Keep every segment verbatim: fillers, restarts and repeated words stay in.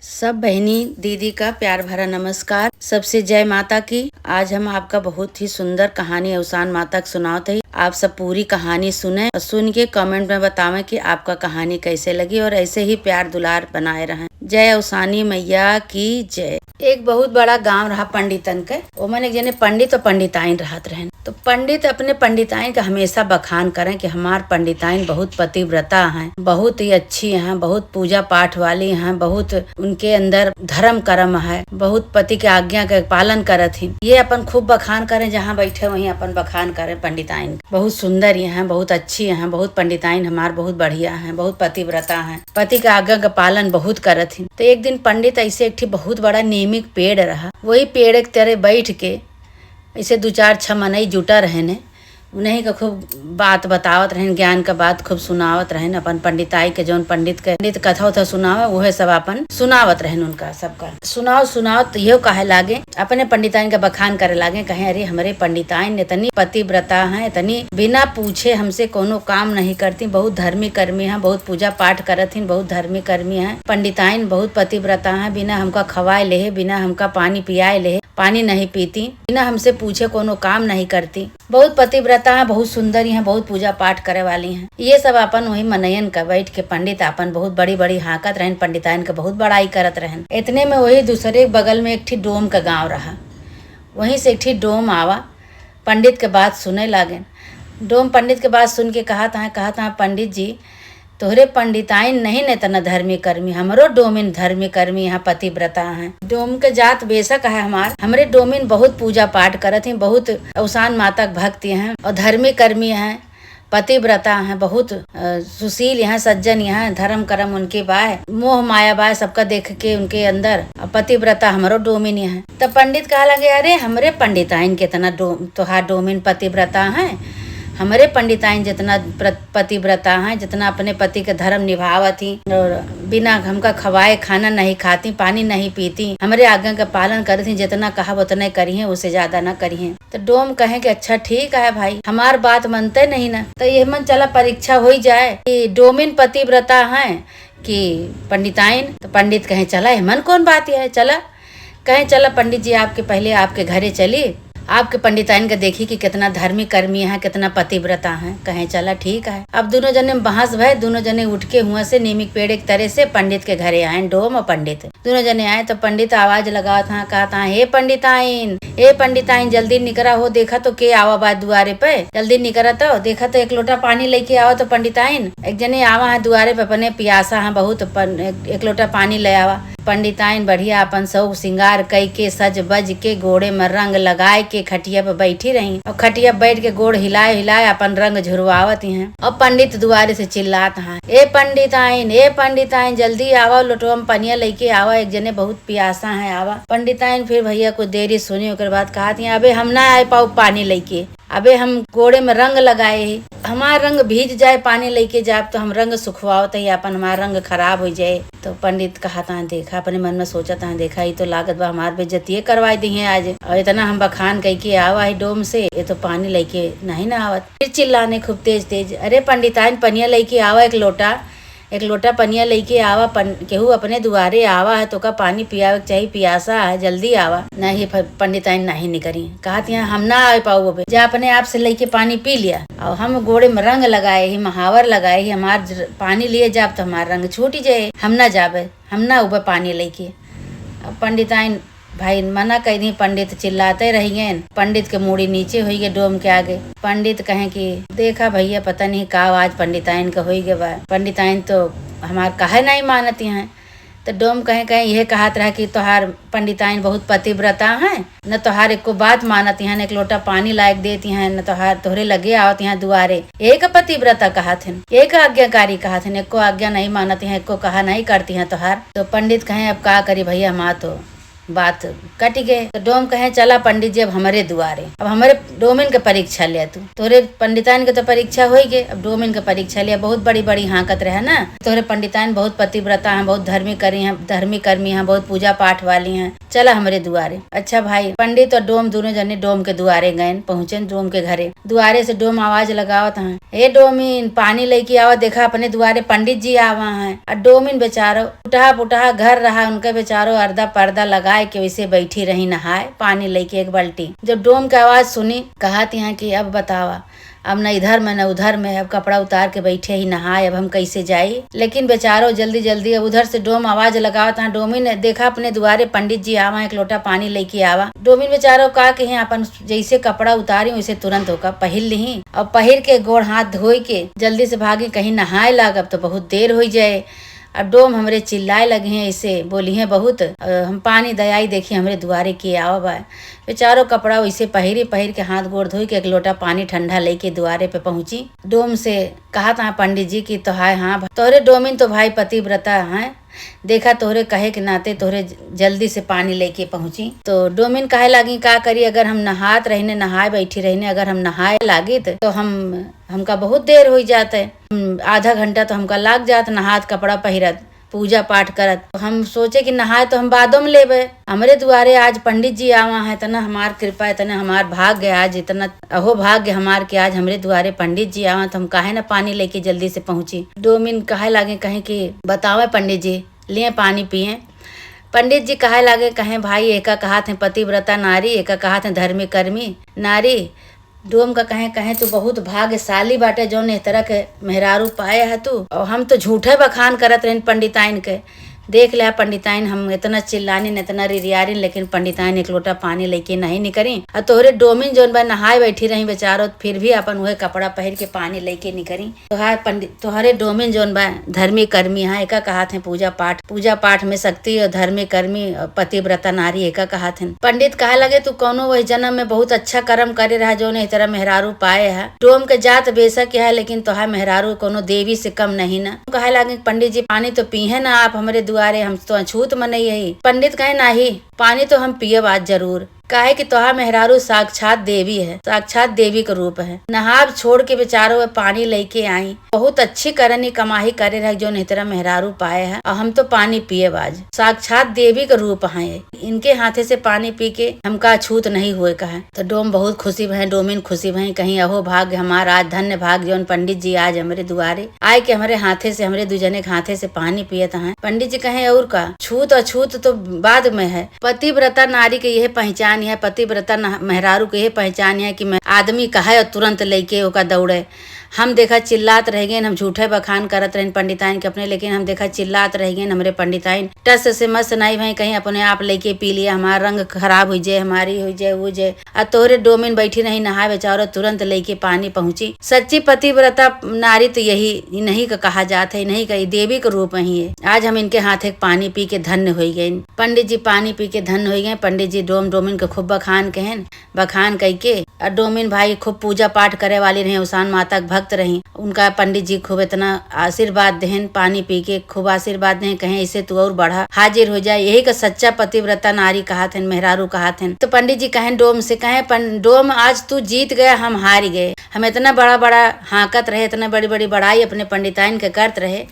सब बहिनी दीदी का प्यार भरा नमस्कार। सबसे जय माता की। आज हम आपका बहुत ही सुंदर कहानी अवसान माता के सुनावत हई। आप सब पूरी कहानी सुने और सुन के comment में बतावें कि आपका कहानी कैसे लगी और ऐसे ही प्यार दुलार बनाए रहें। जय अवसानी मैया की जय। एक बहुत बड़ा गांव रहा पंडितन के। ओमन एक जने पंडित और पंडिताइन रहत रहन। तो पंडित अपने पंडिताइन का हमेशा बखान करें कि हमार पंडिताइन बहुत पतिव्रता हैं, बहुत ही अच्छी हैं, बहुत पूजा पाठ वाली हैं, बहुत उनके अंदर धर्म कर्म है, बहुत पति के आज्ञा के पालन करत ही। ये अपन खूब बखान करें, जहाँ बैठे वहीं अपन बखान करें पंडिताइन। बहुत सुंदर ये हैं, बहुत अच्छी हैं, बहुत पंडिताइन हमार बहुत बढ़िया हैं, बहुत पतिव्रता हैं, पति के आज्ञा के पालन बहुत करत ही। तो एक दिन पंडित ऐसे एक ठी बहुत बड़ा नीम के पेड़ रहा, वही पेड़ के तरे बैठ के ऐसे दू चार छह मनई जुटा रहेन, उन्हीं का खूब बात बतावत रहेन, ज्ञान का बात खूब सुनावत रहेन। अपन पंडिताई के जौन पंडित के, पंडित कथा उथा सुनावे, उहे सब अपन सुनावत रहेन उनका सबका। सुनाव सुनावत इहो कहे लागे, अपने पंडिताइन का बखान करे लागे, कहे, "अरे, हमरे पंडिताइन इतनी पतिव्रता हैं, इतनी बिना पूछे हमसे कोनो काम नहीं करती, बहुत धर्मी कर्मी हैं, बहुत पूजा पाठ करत हिन, बहुत धर्मी कर्मी हैं। पंडिताइन बहुत पतिव्रता हैं, बिना हमका खवाए लेहे, बिना हमका पानी पियाए लेहे, पानी नहीं पीती, बिना हमसे पूछे कोनो काम नहीं करती। बहुत पतिव्रता हैं, बहुत सुंदर हैं, बहुत पूजा पाठ करे वाली हैं।" ये सब अपन वही मनयन का बैठ के पंडित अपन बहुत बड़ी बड़ी हाँकत रहेन, पंडिताइन के बहुत बड़ाई करत रहेन। इतने में वही दूसरे बगल में एक ठी डोम का गांव रहा, वहीं से एक ठी डोम आवा, पंडित के बात सुने लागेन। डोम पंडित के बात सुन के कहत हैं, कहत हैं, "पंडित जी, तोहरे पंडिताइन नहीं न इतना धर्मी कर्मी, हमरो डोमिन धर्मी कर्मी यहाँ पतिव्रता हैं।" डोम के जात बेशक है हमार, हमरे डोमिन बहुत पूजा पाठ करत ही, बहुत अवसान माता के भक्त हैं और धर्मी कर्मी हैं, पतिव्रता हैं, बहुत, अ, सुशील हैं, सज्जन हैं, धर्म कर्म उनके बाय, मोह माया बाय, सबका देख के उनके अंदर, अ, पतिव्रता हमरो डोमिन हैं। तब पंडित कहा लगे, "अरे, हमरे पंडिताइन कितना डो-, तोहार डोमिन पतिव्रता हैं, हमरे पंडिताइन जितना प्र-, पतिव्रता हैं, जितना अपने पति के धर्म निभावत ही और बिना हमका खवाए खाना नहीं खाती, पानी नहीं पीती, हमरे आज्ञा के पालन करत ही, जितना कहब उतने करिहें, उससे ज्यादा ना करिहें।" तो डोम कहे कि, "अच्छा ठीक है भाई, हमार बात मनते नहीं ना, तो ये मन चला परीक्षा होई जाए कि डोमिन पतिव्रता हैं कि पंडिताइन।" तो पंडित कहे, "चला, एमन कौन बात है, चला।" कहे, "चला पंडित जी, आपके पहले आपके घरे चली, आपके पंडिताइन का देखी कि कितना धर्मी कर्मी हैं, कितना पतिव्रता हैं।" कहे, "चला ठीक है।" अब दोनों जने बहस भय, दोनों जने उठ के हुआ से नीम के पेड़ एक तरे से पंडित के घरे आए, डोम और पंडित। दोनों जने आए तो पंडित आवाज लगावत हाँ, कहत हाँ, "हे पंडिताइन, हे पंडिताइन, जल्दी निकरा हो, देखा तो के आवा बा दुआरे पे, जल्दी निकरा तो, देखा तो एक लोटा पानी लेके आवा तो पंडिताइन।" एक जने आवा है दुआरे पे, अपने पियासा है बहुत, पन-, एक, एक लोटा पानी ले आवा। पंडिताइन बढ़िया अपन शौक सिंगार कई के, सज बज के, गोड़े में रंग लगाए के खटिया पे बैठी रही और खटिया पे बैठ के गोड़ हिलाए हिलाए अपन रंग झुरवावत हैं। और पंडित दुआरे से चिल्लात हैं, "ए पंडिताइन, ए पंडिताइन, जल्दी आवा, लोटवा में पनिया लेके आवा, एक जने बहुत पियासा है, आवा।" पंडिताइन फिर भैया कुछ देरी सुनी, ओकर बाद कहत हैं, "अबे हम ना आए पाउब पानी लेके, अबे हम गोड़े में रंग लगाए ही, हमार रंग भीज जाए, पानी लेके जाब तो हम रंग सुखवावत ही, अपन हमार रंग खराब हो जाए।" तो पंडित कहत हैं, "देखा," अपने मन में सोचत हैं, "देखा, ई तो लागत बा हमार बेइज्जतिये करवाई दिहे आज, और इतना हम बखान कई के आवा ही डोम से, ये तो पानी लेके नहीं ना आवत।" फिर चिल्लाने खूब तेज तेज, "अरे पंडिताइन, पनिया लेके आवा एक लोटा, एक लोटा पनिया लेके आवा, पन-, केहू अपने दुआरे आवा है तो का पानी पियावे के चाही, पियासा है, जल्दी आवा।" नहीं, प-, पंडिताइन नहीं निकरी, कहत हैं, "हम ना आए पाउब अबे, जा अपने आप से लेके पानी पी लिया, और हम गोड़े में रंग लगाए ही, महावर लगाए ही, हमार ज-, पानी लिए जाब तो हमार रंग छूट जाए, हम ना जाबे, हम ना उबे पानी लेके।" अब पंडिताइन भाई मना कई दी, पंडित चिल्लाते रह गए। पंडित के मूड़ी नीचे हुई गए डोम के आगे। पंडित कहें कि, "देखा भैया, पता नहीं का आज पंडिताइन का हुई गए बा, पंडिताइन तो हमार काहे नहीं मानती हैं।" तो डोम कहें, कहें यह कहत रहा कि तोहार पंडिताइन बहुत पतिव्रता हैं, न तोहार एको बात मानती हैं, न एक लोटा पानी लायक देती हैं, न तोहार, तोहरे लगे आवती हैं दुआरे। एक पतिव्रता कहत हैं, एक आज्ञाकारी कहत हैं, एको आज्ञा नहीं मानती हैं, एको कहा नहीं करती हैं तोहार। तो पंडित कहें, "अब का करी भैया, हमार तो बात कटि गए।" तो डोम कहें, "चला पंडित जी, अब हमरे दुआरे, अब हमरे डोमिन के परीक्षा ले तू। तोरे पंडिताइन के तो परीक्षा होई गए, अब डोमिन के परीक्षा ले।" बहुत बड़ी बड़ी हाँकत रहे ना, "तोरे पंडिताइन बहुत पतिव्रता हैं, बहुत धर्मी करी हैं, धर्मी कर्मी हैं, बहुत पूजा पाठ वाली हैं, चला हमरे दुआरे।" अच्छा भाई, पंडित और डोम दोनों जने डोम के दुआरे गएन, पहुँचेन डोम के घरे। दुआरे से डोम आवाज लगावत हैं, "ए डोमिन, पानी लइके आवा, देखा अपने दुआरे पंडित जी आवा हैं।" और डोमिन बेचारो टूटहा फुटहा घर रहा उनके, बेचारो अर्दा पर्दा लगाए के वैसे बैठी रही नहाए, पानी लइके एक बाल्टी। जब डोम के आवाज सुनी, कहत हैं कि अब बतावा, अब न इधर में न उधर में, अब कपड़ा उतार के बैठे ही नहाए, अब हम कैसे जाई? लेकिन बेचारो जल्दी जल्दी अब उधर से डोम आवाज लगावत हैं, "डोमिन, देखा अपने दुआरे पंडित जी आवा, एक लोटा पानी लइके आवा।" डोमिन बेचारो का कहे, अपन जैसे कपड़ा उतारी वैसे तुरंत ओका पहिर लिही और पहिर के गोड़ हाथ धोई के जल्दी से भागी, कहीं नहाए लाग, अब तो बहुत देर होइ जाए। अब डोम हमरे चिल्लाए लगे हैं, ऐसे बोली हैं बहुत, "अ, हम पानी दयाई, देखी हमरे दुआरे के आवा बा।" बेचारो कपड़ा वैसे पहिरी, पहिर के हाथ गोड़ धोई के एक लोटा पानी ठंडा लेके दुआरे पे पहुँची। डोम से कहत हैं पंडित जी कि तो हाय हाँ, तोहरे डोमिन तो भाई पतिव्रता हैं, देखा तोहरे कहे के नाते तोहरे ज-, जल्दी से पानी लेके पहुँची। तो डोमिन कहे लागी, "का करी, अगर हम नहात रहिने, नहाए बैठी रहिने, अगर हम नहाए लागित तो हम, हमका बहुत देर होइ जात है, हम, आधा घंटा तो हमका लाग जात नहात, कपड़ा पहिरत, पूजा पाठ करत। तो हम सोचे कि नहाए तो हम बादो में लेबे। हमरे दुआरे आज पंडित जी आवा हैं, इतना हमार कृपा, इतना हमार भाग्य, आज इतना अहो भाग्य हमार कि आज हमरे दुआरे पंडित जी आवा, तो हम काहे ना पानी लेके जल्दी से पहुँची।" डोमिन कहे लागे, कहे कि बतावे पंडित जी, लिए पानी पिए। पंडित जी कहे लागे, कहे, "भाई, एका कहात हैं पतिव्रता नारी, एका कहात हैं धर्मी कर्मी नारी।" डोम का कहे, कहे, "तू बहुत भाग्यशाली बाटे, जौन एह तरह के मेहरारू पाए है तू। और हम तो झूठे बखान करत रहन पंडिताइन के। देख ले पंडिताइन, हम इतना चिल्लानी न इतना रिरियारिन, लेकिन पंडिताइन एक लोटा पानी लेके नहीं निकरी। और तोहरे डोमिन जौन बा नहाए बैठी रही बेचारो, फिर भी अपन उहे कपड़ा पहिर के पानी लेके निकरी।" तोहार पंडित, तोहरे डोमिन जौन बा धर्मी कर्मी, हाँ, एका कहात हैं पूजा पाठ। पूजा पाठ में शक्ति और धर्मी कर्मी और पतिव्रता नारी एका कहात हैं। पंडित कहे लगे, "तू कौनो वही जन्म में बहुत अच्छा कर्म करे रहा, जौन एह तरह मेहरारू पाए है। डोम के जात बेशक है, लेकिन तोहार मेहरारू कौनो देवी से कम नहीं ना।" कहे लगे, "पंडित जी, पानी तो पीहे ना आप हमरे दुआरे, हम तो अछूत मनई है।" पंडित कहे, "नाही, पानी तो हम पियब आज जरूर।" काहे कि तोहार मेहरारू साक्षात देवी है, साक्षात देवी के रूप है। नहाब छोड़ के बेचारो वे पानी लेके आई। बहुत अच्छी करनी कमाही करे रहे, जौन एह तरह मेहरारू पाए है, और हम तो पानी पिए बाज। साक्षात देवी के रूप हैं, इनके हाथे से पानी पी के हमका छूत नहीं हुए कहे। तो डोम बहुत खुशी भए, डोमिन खुशी भए, कहीं अहो भाग्य हमार, आज धन्य भाग्य जौन पंडित जी आज हमरे दुआरे आए के हमरे हाथे से, हमरे दू जने के हाथे से पानी पियत हैं। पंडित जी कहे, "और का, छूत अछूत तो बाद में है।" पतिव्रता नारी के यह पहचान है, पतिव्रता न-, मेहरारू के यह पहचान है कि मैं आदमी कहे और तुरंत लेके ओका दौड़े। हम देखा चिल्लात रह गए, हम झूठे बखान करत रहन पंडिताइन के अपने, लेकिन हम देखा चिल्लात रह गए, हमरे पंडिताइन टस से मस नहीं भई, कहीं अपने आप लेके पी लिया, हमार रंग खराब हो जाए, हमारी हो जाए, वो जाए। आ तोहरे डोमिन बैठी नहीं नहाए बेचारो, तुरंत लेके पानी पहुँची। सच्ची पतिव्रता नारी तो यही, इन्हीं का कहा जात है, इन्हीं का, ई देवी के रूप ही है। आज हम इनके हाथे के पानी पी के धन्य हो गए। पंडित जी पानी पी के धन्य हो गए। पंडित जी डोम डोमिन के खूब बखान कहन, बखान कई के। और डोमिन भाई खूब पूजा पाठ करे वाली रही, उसान माता के भक्त रही। उनका पंडित जी खूब इतना आशीर्वाद देहन, पानी पी के खूब आशीर्वाद देहन, कहें, "ऐसे तू और बढ़ा, हाजिर हो जाए।" यही का सच्चा पतिव्रता नारी कहात हन, मेहरारू कहात हन। तो पंडित जी कहें डोम से, कहें, "पन-, डोम, आज तू जीत गया, हम हार गए।" हम इतना बड़ा बड़ा हाँकत रहे, इतना बड़ी बड़ी बड़ाई अपने पंडिताइन के करत रहे,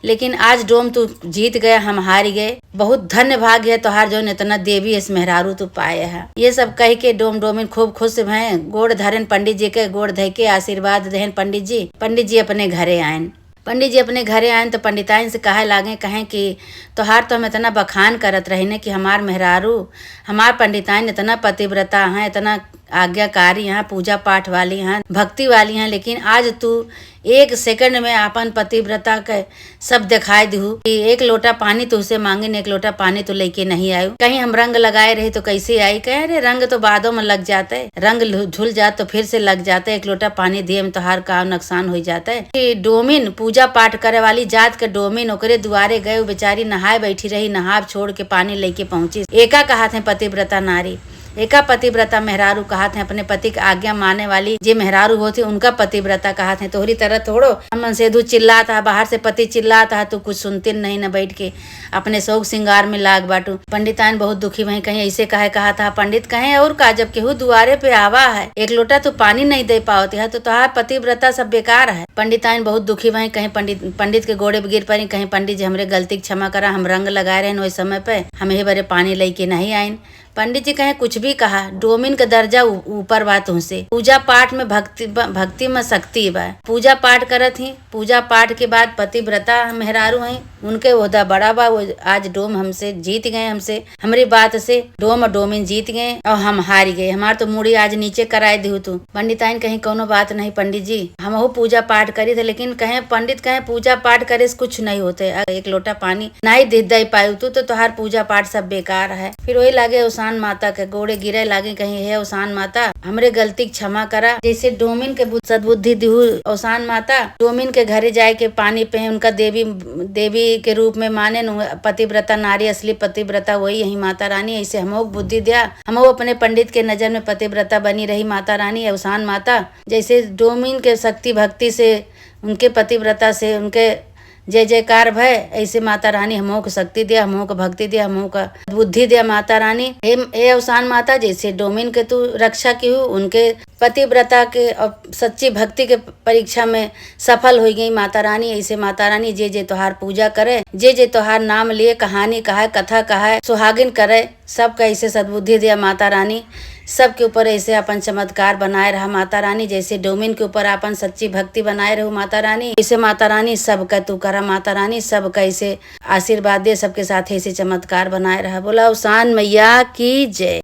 लेकिन आज डोम तू जीत गया, हम हार गए। बहुत धन्य भाग्य है तोहार, जौन इतना देवी इस मेहरारू तू पाए है। ये सब कह के डोम डोमिन खूब खुश भए, गोड़ धरेन पंडित जी के, गोड़ धइ के आशीर्वाद देहन पंडित जी। पंडित जी अपने घरे आएन। पंडित जी अपने घरे आएन तो पंडिताइन से कहे लागे, कहें कि तोहार तो हम इतना बखान करत रही ने कि हमार मेहरारू, हमार पंडिताइन इतना पतिव्रता हैं, इतना आज्ञाकारी हैं, पूजा पाठ वाली हैं, भक्ति वाली हैं, लेकिन आज तू एक सेकंड में आपन पतिव्रता के सब दिखाई दिहू कि एक लोटा पानी तुहसे मांगे न, एक लोटा पानी तो लेके नहीं आयु। कहीं हम रंग लगाए रही तो कैसे आई? कहे, "अरे, रंग तो बादों में लग जाते, रंग लु-, धुल जात तो फिर से लग जाते, एक लोटा पानी दिए में तोहार का नुकसान हो जाते।" कि डोमिन, पूजा पाठ करे वाली जात के डोमिन, ओकरे दुआरे गए, वो बेचारी नहाए बैठी रही, नहाब छोड़ के पानी लेके पहुंची। एका कहात हैं पतिव्रता नारी। एका पतिव्रता मेहरारू कहत हैं, अपने पति के आज्ञा माने वाली जे मेहरारू होती, उनका पतिव्रता कहत हैं। तोहरी तरह थोड़ो हम मनसेधू चिल्लात है, बाहर से पति चिल्लात है, तू कुछ सुनती नहीं न बैठ के, अपने शौक श्रृंगार में लाग बाटू। पंडिताइन बहुत दुखी भई, कहीं ऐसे काहे कहत है? पंडित कहें, और का, जब केहू दुआरे पे आवा है, एक लोटा तू पानी नहीं दे पावत है, तो तोहार पतिव्रता सब बेकार है। पंडिताइन बहुत दुखी भई, कहीं पंडित, पंडित के गोड़े पे गिर पड़ी, कहीं, पंडित जी, हमरे गलती के क्षमा करा, हम रंग लगाए रहन ओहि समय पे, हम यही बरे पानी लेके नहीं आइन। पंडित जी कहें, कुछ भी कहा, डोमिन के दर्जा ऊ-, ऊपर बा तुहसे। पूजा पाठ में भक्ति ब-, भक्ति में शक्ति बा। पूजा पाठ करत ही, पूजा पाठ के बाद पतिव्रता मेहरारू हैं, उनके ओहदा बड़ा बा। वो आज डोम हमसे जीत गए, हमसे, हमरी बात से डोम और डोमिन जीत गए और हम हार गए। हमार तो मूड़ी आज नीचे कराए दिहू तू। पंडिताइन कहीं, कौनो बात नहीं पंडित जी, हमहू पूजा पाठ करी थे, लेकिन कहें, पंडित कहें, पूजा पाठ करे से कुछ नहीं होते। अगर एक लोटा पानी नहीं दे, दे पायु तू, तो तोहार पूजा पाठ सब बेकार है। फिर वही लागे अवसान माता के गोड़े गिरे लागे, कहीं, हे अवसान माता, हमरे गलती के क्षमा करा। जैसे डोमिन के बुद्ध-, सद्बुद्धि दिहू अवसान माता, डोमिन के घरे जाए के पानी पे उनका देवी, देवी के रूप में माने न, पतिव्रता नारी, असली पतिव्रता वही यही माता रानी। ऐसे हमहू के बुद्धि दिया, हमहू अपने पंडित के नजर में पतिव्रता बनी रही माता रानी, अवसान माता। जैसे डोमिन के शक्ति भक्ति से, उनके पतिव्रता से, उनके जय जयकार भय, ऐसे माता रानी हमहू के शक्ति दिया, हमहू के भक्ति दिया, हमहू का बुद्धि दिया माता रानी। हे, हे अवसान माता, जैसे डोमिन के तू रक्षा किहू, उनके पतिव्रता के और सच्ची भक्ति के परीक्षा में सफल हो गई माता रानी। ऐसे माता रानी, जे जे तोहार पूजा करे, जे जे तोहार नाम लिए, कहानी कहाए, कथा कहाए, सुहागिन करे, सबका ऐसे सद्बुद्धि दिया माता रानी। सबके ऊपर ऐसे अपन चमत्कार बनाए रहा माता रानी, जैसे डोमिन के ऊपर अपन सच्ची भक्ति बनाए रहू माता रानी, ऐसे माता रानी सबका तू करा माता रानी, सबका ऐसे आशीर्वाद दे, सबके साथ ऐसे चमत्कार बनाए रहा। बोला अवसान मैया की जय।